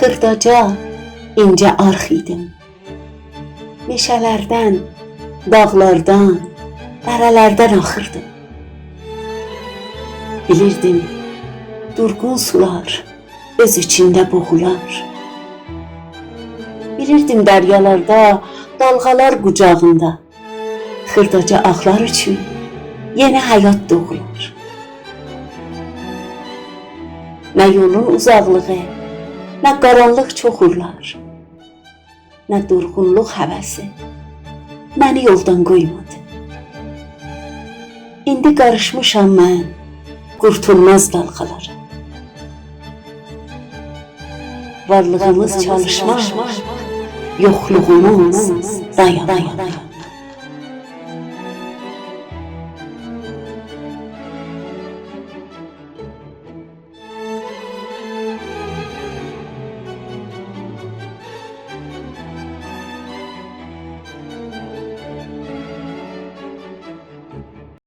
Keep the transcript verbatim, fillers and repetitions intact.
خیرداجا، اینجه آرخ ایدیم. مئشه‌لردن، داغلاردان، دره‌لردن آخیردیم. بیلیردیم، دورغون سولار اؤز ایچینده بوغولار. بیلیردیم، دریالاردا دالغالار قوجاغیندا خیرداجا آغلار اوچون یئنی حیات دوغولار. نه یولون اوزاقلیغی، نه قارانلیق چوخورلار، نه دورغونلوق هوسی منی یولدان قویمادی. ایندی قاریشمیشام من قورتولماز دالغالارا. وارلیغیمیز چالیشماق، یوخلوغوموز دایانماق.